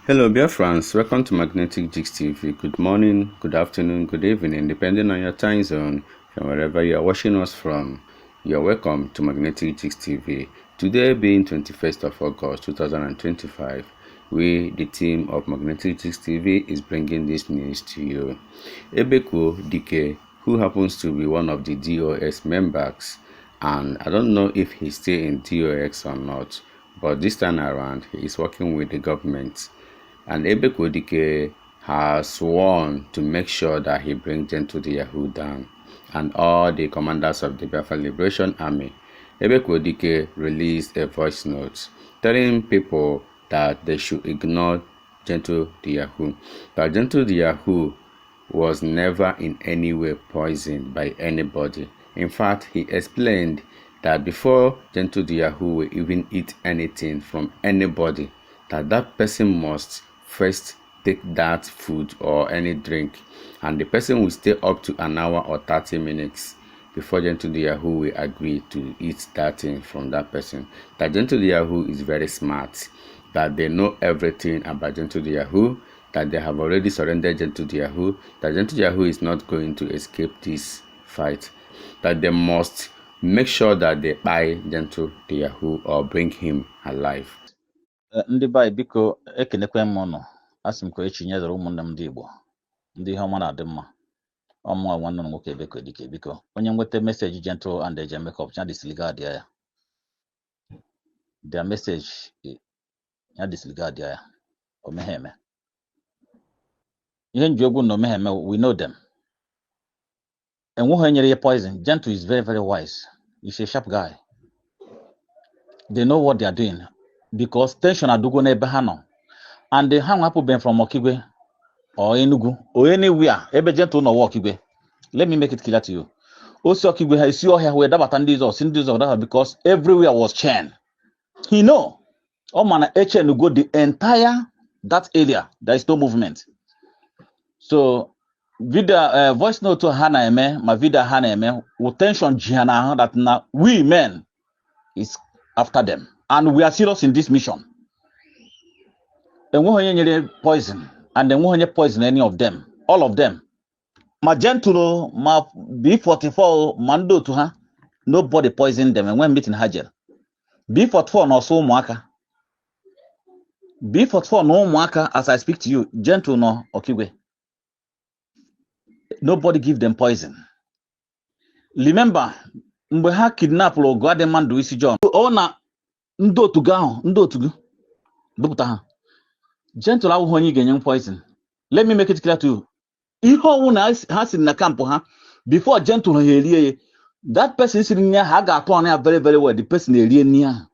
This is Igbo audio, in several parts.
Hello, dear friends. Welcome to Magnetic Jigs TV. Good morning, good afternoon, good evening, depending on your time zone and wherever you are watching us from. You're welcome to Magnetic Jigs TV. Today being 21st of August 2025, we, the team of Magnetic Jigs TV, is bringing this news to you. Ebekuo Dike, who happens to be one of the DOS members, and I don't know if he's still in DOX or not, but this time around he is working with the government. And Ebekuo Dike has sworn to make sure that he brings Gentle the Yahoo down and all the commanders of the Biafra Liberation Army. Ebekuo Dike released a voice note telling people that they should ignore Gentle the Yahoo. That Gentle the Yahoo was never in any way poisoned by anybody. In fact, he explained that before Gentle the Yahoo will even eat anything from anybody, that person must first take that food or any drink, and the person will stay up to an hour or 30 minutes before Gentle the Yahoo will agree to eat that thing from that person. That Gentle the Yahoo is very smart, that they know everything about Gentle the Yahoo, that they have already surrendered Gentle the Yahoo, that Gentle the Yahoo is not going to escape this fight, that they must make sure that they buy Gentle the Yahoo or bring him alive. Ndị be anyị, biko, ekenekwe m ụnụ. Asị m ka echi nyezere ụmụnne m ndị Igbo, ndị ihe ọma na-adị mma. Ọmụnwa nwanne m nwoke Ebeko Dike. Biko, onye nweta message Gentle and Eje Makeup ya disregard ya, their message ya disregard ya. O meghe eme ihe nji ogwu na omeghe eme. We know them. Enweghị onye nyere ya poison. Gentle is very, very wise. He's a sharp guy. They know what they are doing because tension adụgo n'ebe ha nọ and ha nwapụbeghị from Okigwe or Enugu or anywhere ebe Gentle nọ wa Okigwe. Let me make it clear to you. O si Okigwe, ha esi ọhịa wee dabata ndị ụzọ si ndị ụzọ daba because everywhere was chain. He know ọ ma na echen go the entire that area, there is no movement. So video, voice note ha na-eme ma video ha na-eme wụ tension ji ha n'ahụ that na we men is after them and we are serious in this mission. Enweghị onye nyere poison and enweghị onye poison any of them, all of them, ma Gentle o, ma B44 o, ma ndị otu ha, nobody poison them. Enweghị meeting ha jere. B44 na ọsọ ụmụaka, B44 na ụmụaka. As I speak to you, Gentle nọ Okigwe. Nobody give them poison. Remember mgbe ha kidnapụrụ Oguadịmma Isi John, ọ na ndị otu gị ahụ, ndị otu gị bupụta ha. Gentle awụghị onye ị ga-enye poison. Let me make it clear to you. Ihe ọwụ na ha siri na camp ha before Gentle ha erie ya, that person siri nri ahụ, ha ga-atụ ọnụ ya very, very well. The person erie nri ahụ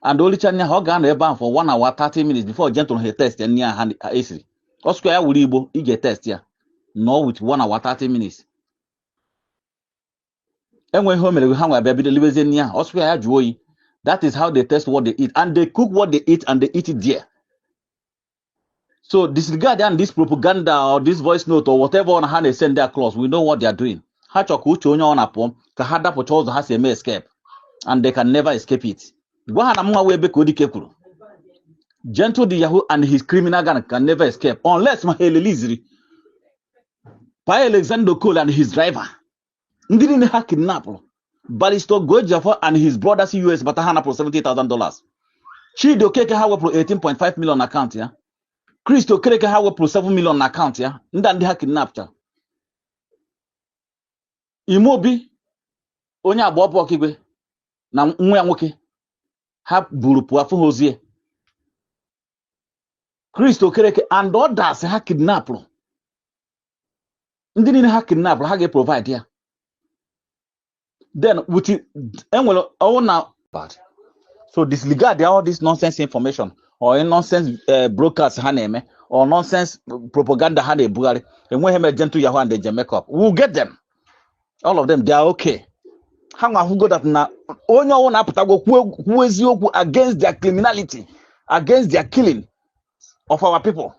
and olicha nri ahụ, ọ ga-anọ ebe ahụ for 1 hour 30 minutes before Gentle ha test nri ahụ ha esiri. Ọsụkwa ya wuru igbo, ị ga-etest ya nọ with 1 hour 30 minutes. Enwe ihe o mere ha nwe abịa bido libezie nri ahụ, ọsụkwa ya jụọ oyi. That is how they test what they eat, and they cook what they eat and they eat it there. So disregard and this propaganda or this voice note or whatever on ha na-send their across. We know what they are doing. Ha chọrọ ka uche onye ọ na-apụ ka ha dapụcha ụzọ ha si eme escape, and they can never escape it. Gwa ha na mnwa wee ebe ka Odike kwuru, Gentle the Yahoo and his criminal gang can never escape unless ma ha eleliziri Pa Alexander Cole and his driver, ndị niile ha kidnapụrụ, Barrister Gojafo and his brothers US bata ha napụrụ $70,000, Chidi Okeke ha wepụrụ 18.5 million na akaụntụ ya, Christ Okereke ha wepụrụ 7 million na akaụntụ ya, ndị a ndị ha kidnapcha, Imobi onye agba ọbụ Ọkigwe na nwa ya nwoke ha buru pụọ afụ ha ozie, Christ Okereke and others ha kidnapụrụ, ndị niile ha kidnapụrụ, ha ga-provide ya. Then with enwere ọwụ na bad. So disregard all this nonsense information or nonsense brokers ha na-eme or nonsense propaganda ha na-ebugharị. Enweghị m Gentle Yahoo and the Makeup. We will get them, all of them. They are okay. Ha nwa ahụgo that na onye ọwụ na-apụtago kwuo eziokwu against their criminality, against their killing of our people.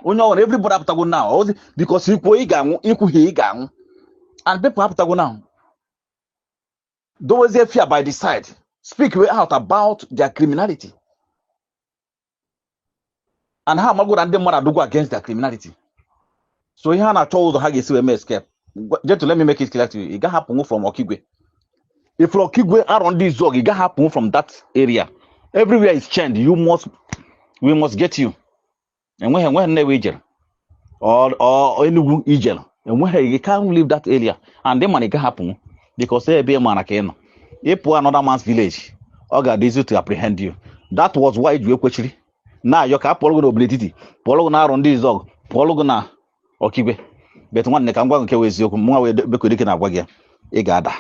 Onye ọwụ na everybody apụtago now because ikwuo ị ga-anwụ, ikwughị ị ga-anwụ, and people apụtago now dowezie fear by the side, speak way out about their criminality. And ha amago na ndị mmadụ adụgo against their criminality. So ihe a na-achọ ụzọ ha ga-esi wee mee escape. Gentle, let me make it clear to you. Ị gaghị apụnwu from Okigwe. If Okigwe Arọ Ndị Izuogu, ị gaghị apụnwu from that area. Everywhere is chained. You must, we must get you. Enweghị Nnewi ijere or Enugu ijere. Enweghị, you can't leave that area. And ị ma na ị gaghị apụnwu because ebe ị mara ka ị nọ. Ị pụọ another man's village, ọ ga-adị easy to apprehend you. That was why ji ekwechiri na-ayọ ka a pụọrọ gị n'obodo etiti, pụọrọ gị na Arọ Ndị Izuogu, pụọrọ gị na Okigwe. But nwanne, ka m gwa gị nke wụ eziokwu, mụnwa wee Bekodike na-agwa gị ya, ị ga-ada.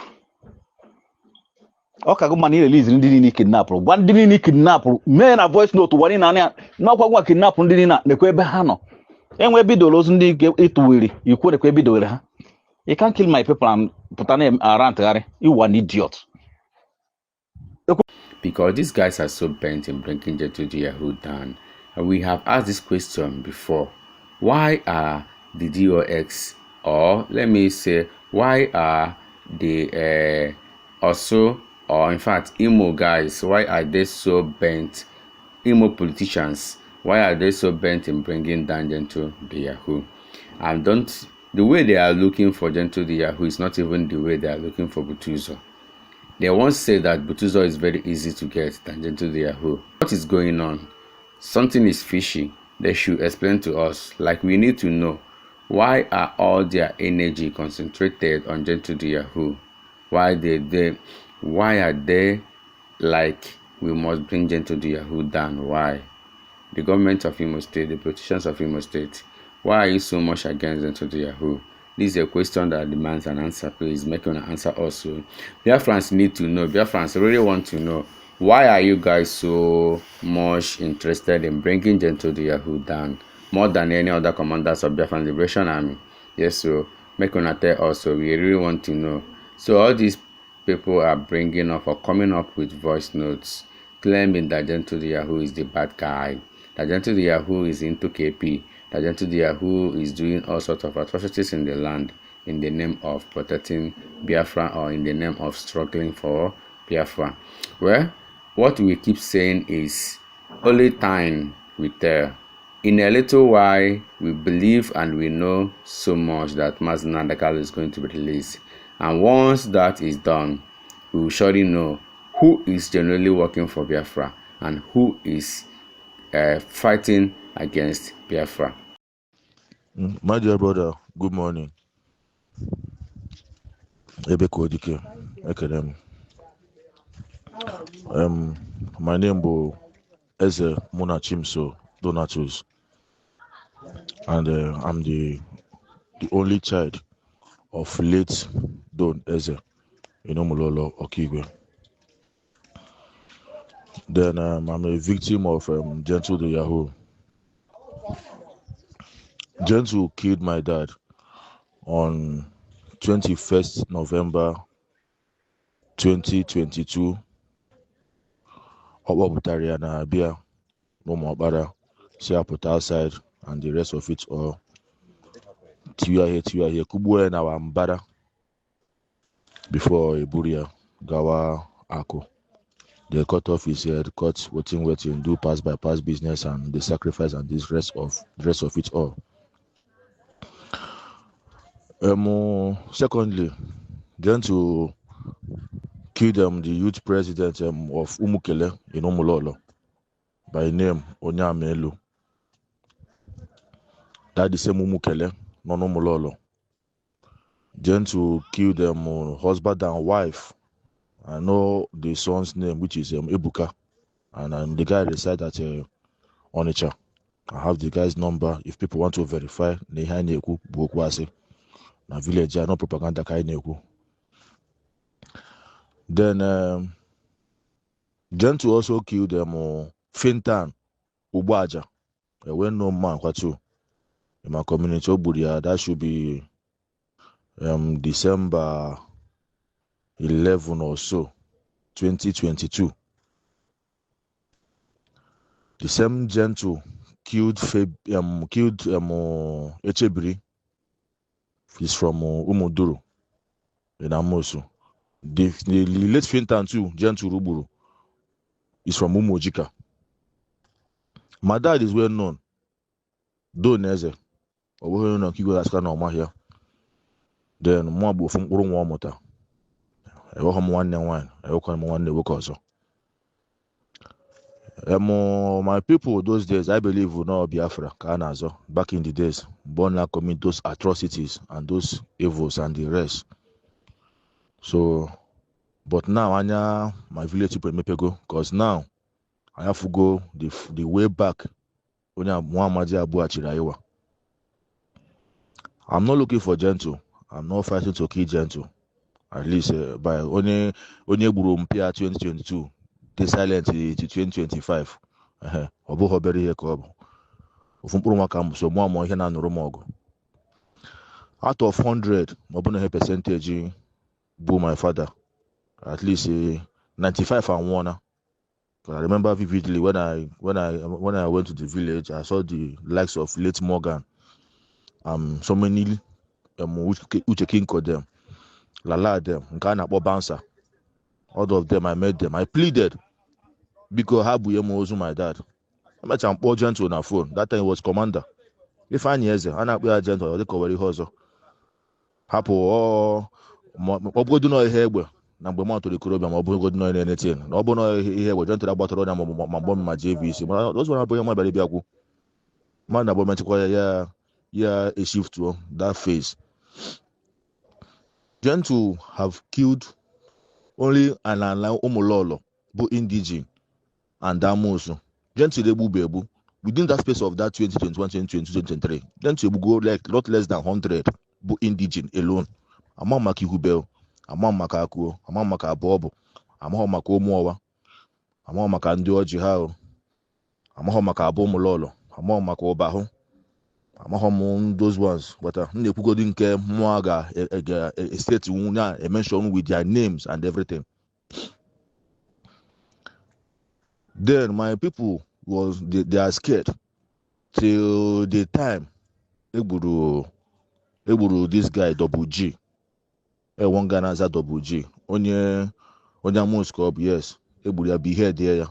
Ọ ka gị mma na ị release ndị niile kidnapụrụ. Gwa ndị niile kidnapụrụ, mee na voice note ụwa niile anya n'ọkwa gwa kidnapụ ndị niile nekwa ebe ha nọ. Enwe ebidoro ozu ndị ike ịtụwiri ikwu nekwa ebidowere ha. You can't kill my people and pụta na ara ntụgharị. You an idiot. Because these guys are so bent in bringing Gentle the Yahoo down. And we have asked this question before. Why are the DOX, or let me say, why are the also, or in fact, Imo guys, why are they so bent, Imo politicians, why are they so bent in bringing down Gentle the Yahoo? And don't, the way they are looking for Gentle the Yahoo is not even the way they are looking for Butuzo. They once say that Butuzo is very easy to get than Gentle the Yahoo. What is going on? Something is fishy. They should explain to us. Like, we need to know, why are all their energy concentrated on Gentle the Yahoo? Why are they like, we must bring Gentle the Yahoo down? Why? The government of Imo State, the politicians of Imo State, why are you so much against Gentle the Yahoo? This is a question that demands an answer. Please make an answer also. Biafrans need to know. Biafrans really want to know. Why are you guys so much interested in bringing Gentle the Yahoo down more than any other commanders of Biafran Liberation Army? Yes, so make una tell also. We really want to know. So all these people are bringing up or coming up with voice notes claiming that Gentle the Yahoo is the bad guy, that Gentle the Yahoo is into KP, that Gentle the Yahoo is doing all sorts of atrocities in the land in the name of protecting Biafra or in the name of struggling for Biafra. Well, what we keep saying is only time will tell. In a little while, we believe and we know so much that Mazi Nnamdi Kanu is going to be released. And once that is done, we will surely know who is genuinely working for Biafra and who is fighting against Biafra. My dear brother, good morning. Ebekodike, ekele m. My name bụ Eze Munachimso Donatus, and I'm the only child of late Don Eze in Umulolo, Okigwe. Then I'm a victim of Gentle the Yahoo. Gentle killed my dad on 21st November 2022. Ọ kpọpụtara ya na abịa n'Ụmụọkpara, si apụta outside and the rest of it all. Tiwa ihe, tiwa ihe, kugbuo ya na mbara before eburu ya gawa Akụ. They cut off his head, cut wetin wetin, do pass by pass business and the sacrifice and this rest of the rest of it all. Secondly, Gentle killed the youth president of Umukele in Umulolo by name Onyamelu. That the same Umukele, no Umulolo. Gentle killed them husband and wife. I know the son's name, which is Ebuka, and the guy resides at Onitsha. I have the guy's number if people want to verify. Na ihe anyị na-ekwu bụ okwu asị na village ya, no propaganda ka anyị na-ekwu. Then Gentle also killed Fintan Ugbaja, a well-known man kwatu in my community. O gburu ya, that should be December 11 or so, 2022. The same Gentle killed Echebiri. He's from Umuduru in Amosu. The late Fintan too, Gentle Ruburu, is from Umojika. My dad is well known. Don Eze, ọ bụghị onye nọ nke igwe ga-asịkwa na ọ maghị ya. Then mụ bụ ofu mkpụrụ nwa ọ mụta. Enweghị m nwanne nwaanyị, enwekwa m nwanne nwoke ọzọ. My people those days, I believe no Biafra ka a na-azọ back in the days, mgbe ọ na-commit those atrocities and those evils and the rest. So, but now anya my village people emepego, cause now I have to go the way back. Onye nwa amadi abụghachiri anyị wa. I'm not looking for Gentle. I'm not fighting to kill Gentle. At least by onye onye gburu mpịa 2022 dey silent to 2025. Ehe, ọ bụghị obere ihe ka ọ bụ. Ofu mkpụrụ nwa ka m bụ, so mụọ amụọ ihe na-anụrụ m ọgụ. Out of 100, ma ọ bụ na ihe percentage bụ my father, at least 95 anwụọna. I remember vividly when I went to the village, I saw the likes of late Morgan, so many Uche Kinko them, Lala them, nke a na-akpọ bouncer. All of them, I met them. I pleaded because ha bunye m ozu my dad. Emecha m kpọọ Gentle na phone. That time he was commander. Ifeanyi Eze, a na-akpọ ya Gentle, ọ dịka o nwere ihe ọzọ. Hapụ ọ bụgodu na ihe egbe na mgbe m toro ikorobịa, ma ọ bụgodu na anything, na ọ bụ na ihe egbe Gentle agbatara ọnya ma mgbọ m ma JVC. Mana those one abụghị mma bịara ịbịa kwu. Mmadụ na-abụ mechakwa ya ya eshiftuo that phase. Gentle have killed only Anala Umulolo bụ indigene and Amosu. Gentle egbu egbu within that space of that 2021, 2022, 2023. Gentle egbugo like not less than 100 bụ indigene alone. Ama maka Ihube, ama maka Akuo, ama maka Abọbụ, amaghọ maka Ụmụọwa, amaghọ maka ndị ọjị ha o, amaghọ maka Abụ Ụmụlọlọ, amaghọ maka Ụbahụ, amaghọ m those ones, but m na-ekwugodi nke mmụọ ga-estate na mention with their names and everything. Then my people was they are scared till the time egburu this guy Double G. One guy na-aza Double G, onye Amus ka ọ bụ, yes, egburu ya behead ya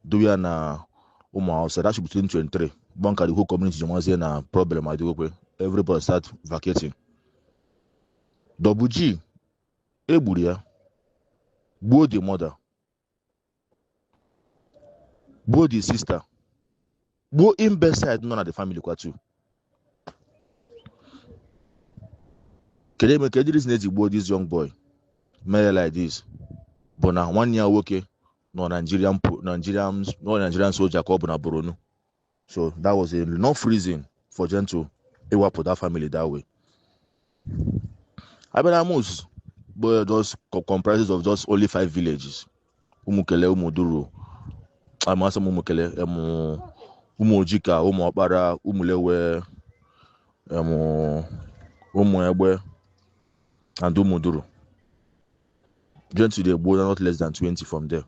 do ya na ụmụ Hausa. That should be 2023. Banka the whole community jamazie na problem adịgokwe, everybody start vacating. Double G egburu ya, gbuo the mother, gbuo the sister, gbuo imbecile nọ na the family kwa too. Kedu eme kedu reason eji gbuo this young boy mere like this? Bụ na nwanne ya nwoke nọ Nigerian soldier ka ọ bụ na Borno. So that was enough reason for Gentle ịwapụ that family that way. Abịa but just comprises of just only 5 villages. Umukele, Umuduru, Amasam Umukele, Umujika, Umuokpara, Umulewe, Umuegbe, and Umuduru. Gentle they born not less than 20 from there.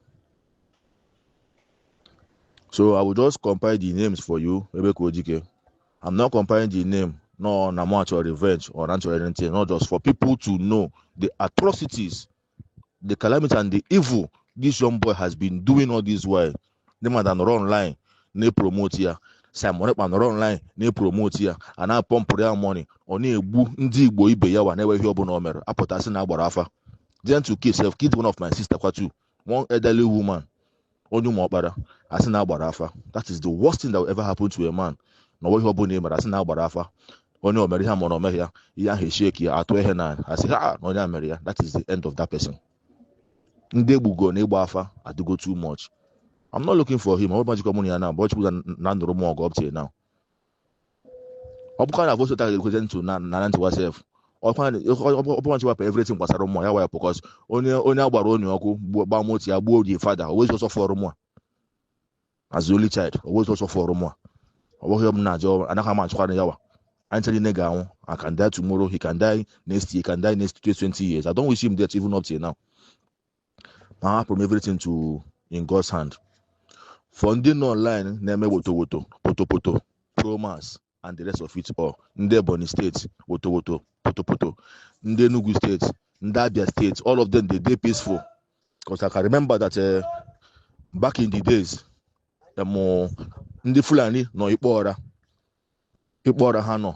So I will just compile the names for you, Ebeko Ojike. I'm not comparing the name, no, no much or revenge or anything, not just for people to know the atrocities, the calamity, and the evil this young boy has been doing all this while. The man that online, they promote here. Simon Ekpa nọrọ online, they promote here. And I pump their money. Oni egbu ndị Igbo ibe ya wa na-enweghị ihe ọbụla o mere. Apụtasị na agbara afa. Gentle kill self, killed one of my sister kwa too. One elderly woman. Onye ụmụọkpara asị na agbara afa. That is the worst thing that will ever happen to a man. Na onweghị ọbụla e mere asị na agbara afa. Onye o mere ihe ma na o meghị ya, ihe ahụ esheki ya atụ ihe na asị ha na onye a mere ya. That is the end of that person. Ndị egbugo na ịgba afa adịgo too much. I'm not looking for him. Ọ bụ majikọ mụ na ya na but chukwu na ndụrụ m ọgụ up till now. Ọ bụkwa na voice tag ekwezi ntụ na na ntị wasef. Ọ bụkwa nchịwapụ everything gbasara mmụọ ya waya because onye agbara onye ọkụ gbaa moto ya gbuo the father, always ọsọ fọrọ mụa as the only child, always ọsọ fọrọ mụa. Ọ bụghị m na-ajọ anaghị m achịkwa ya wa. Anyị niile ga-anwụ. I can die tomorrow, he can die next year, he can die next 20 years. I don't wish him death even up till now. I hapụrụ everything to in God's hand. For ndị nọ online na-eme woto woto, poto poto, promas and the rest of it all. Ndị Ebonyi State, woto woto, poto poto. Ndị Enugu State, ndị Abia State, all of them, they dey peaceful. Because I can remember that back in the days, ndị Fulani nọ Ikpe Ọra. Ịkpọrọ ha nọ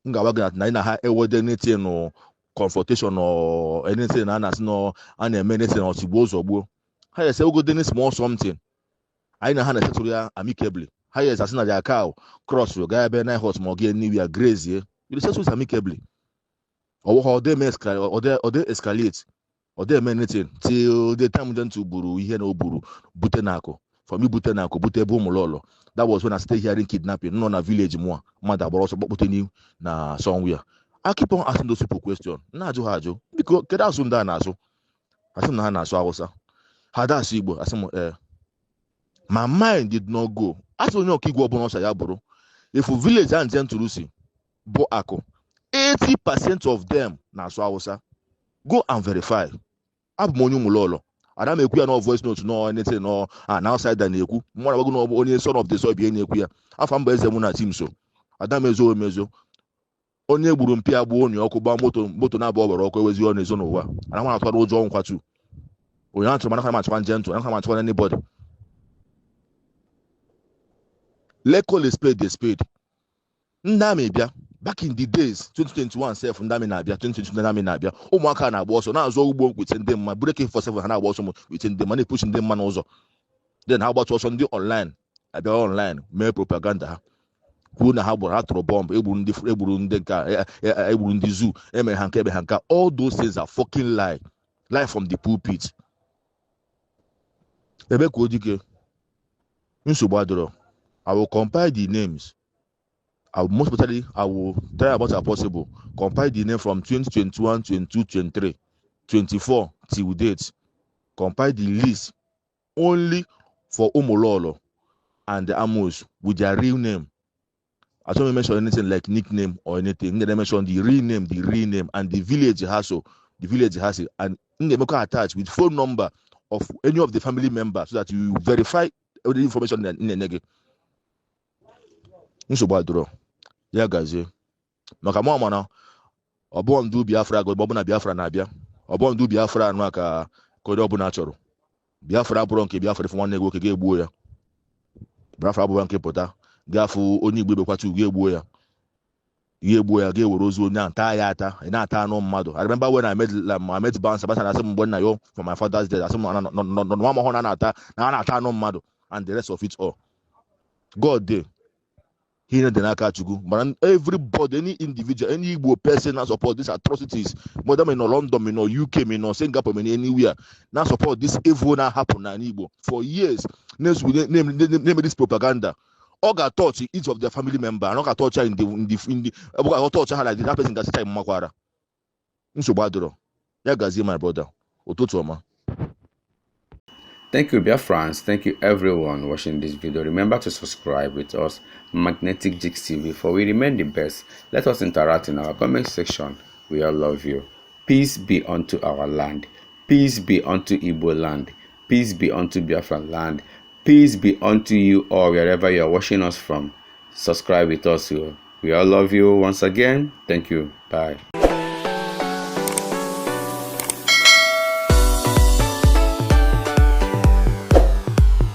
m ga-agwa gị na anyị na ha ewede anything confrontation or anything na a na-asị na a na-eme anything ọtigbuo zọgbuo ha. Yes, ewegode small something, anyị na ha na-esetụrụ ya amicably. Ha, yes, asị na their cow cross gaa ebe nine hot ma ọ ga anywhere graze ye, you settle it amicably. Ọwụghọ ọ dị escalate, ọ dị eme anything till the time Gentle gburu ihe na o gburu bute na akụ from ibute na akụ bute ebe Ụmụlọlọ. That was when I started hearing kidnapping nọ na village mụa. Mmadụ agbara ọsọ gbakpute n'ihu na somewhere. I keep on asking those people question, na-ajụ ha ajụ, biko, kedu asụ ndị a na-asụ? Asị m na ha na-asụ Awụsa, ha da asụ Igbo. Asị m ee, my mind did not go. Asị onye ọkaigwe ọbụla ọcha ya bụrụ if village and Gentle si bụ akụ, 80% of them na-asụ Awụsa. Go and verify. Abụ m onye Ụmụlọlọ. Ana m ekwu ya no voice note, no anything, no an outsider na-ekwu mmadụ agbago na onye son of the soil bụ na-ekwu ya. Afa mba eze mụ na team so ada m ezo emezo. Onye gburu mpi agbuo onye ọkụ gbaa moto moto na-abụ ọgbara ọkụ ewezi ọ na-ezo n'ụwa. Ana m atụkwara ụjọ nkwatu onye atụrụ mana m achọkwa Gentle, ana m achọkwa anybody. Let call a spade a spade. Ndị amị bịa back in the days, 2021 sef, ndị amị na-abịa 2022, ndị amị na-abịa, ụmụaka na-agba ọsọ na-azọ ugbo wete ndị mma buru AK47. Ha na-agba ọsọ wete ndị mma na-epuchi ndị mma n'ụzọ. Then ha gbatu ọsọ, ndị online abịa online mee propaganda ha kwuo na ha gbara, ha tụrụ bọmbụ, egburu ndị, egburu ndị nka, egburu ndị zoo, emere ha nke, eme ha nka. All those things are fucking lie, lie from the pulpit. Ebe ka odike nsogbu adịrọ. I will compile the names. I will, most especially, I will try as much as possible compile the name from 2021, 22, 23, 24 till date. Compile the list only for Umololo and the Amos with their real name. I don't mention anything like nickname or anything. They mention the real name, and the village has so the village has it, and they make attach with phone number of any of the family members so that you verify all the information in the nege. Nsogbu adịrọ, ya gazie maka mụ mana ọ bụghị ndụ Biafra ga ọ bụ na Biafra na-abịa. Ọ bụghị ndụ Biafra anụ a ka onye ọbụla chọrọ. Biafra abụrụ nke Biafra ife nwanne gị nwoke ga-egbuo ya. Biafra abụrụ nke pụta gafụ onye Igbo ebekwata ga-egbuo ya, ga-egbuo ya, ga-ewere ozu onye ahụ taa ya ata. Ị na-ata anụ mmadụ. I remember when I met Bouncer. Bouncer na-asị m mgbe nna yo for my father's death, asị m na nwa m ọhụrụ na na-ata na a na-ata anụ mmadụ and the rest of it all. God dey ihe dị n'aka Chukwu. Mana everybody, any individual, any Igbo person na support these atrocities, whether me nọ London, me nọ UK, me nọ Singapore, me nọ anywhere, na support this evil na happen na Igbo for years, na-eme this propaganda, ọ ga-touch each of their family member and ọ ga-touch ha in the ọ ga-touch ha like this, that person ga-asịcha mmakwara. Nsogbu adịrọ, ya gazie, my brother. Ụtụtụ ọma. Thank you, dear friends. Thank you, everyone watching this video. Remember to subscribe with us, Magnetic Jigs TV, for we remain the best. Let us interact in our comment section. We all love you. Peace be unto our land. Peace be unto Igbo land. Peace be unto Biafran land. Peace be unto you all wherever you are watching us from. Subscribe with us. We all love you once again. Thank you. Bye.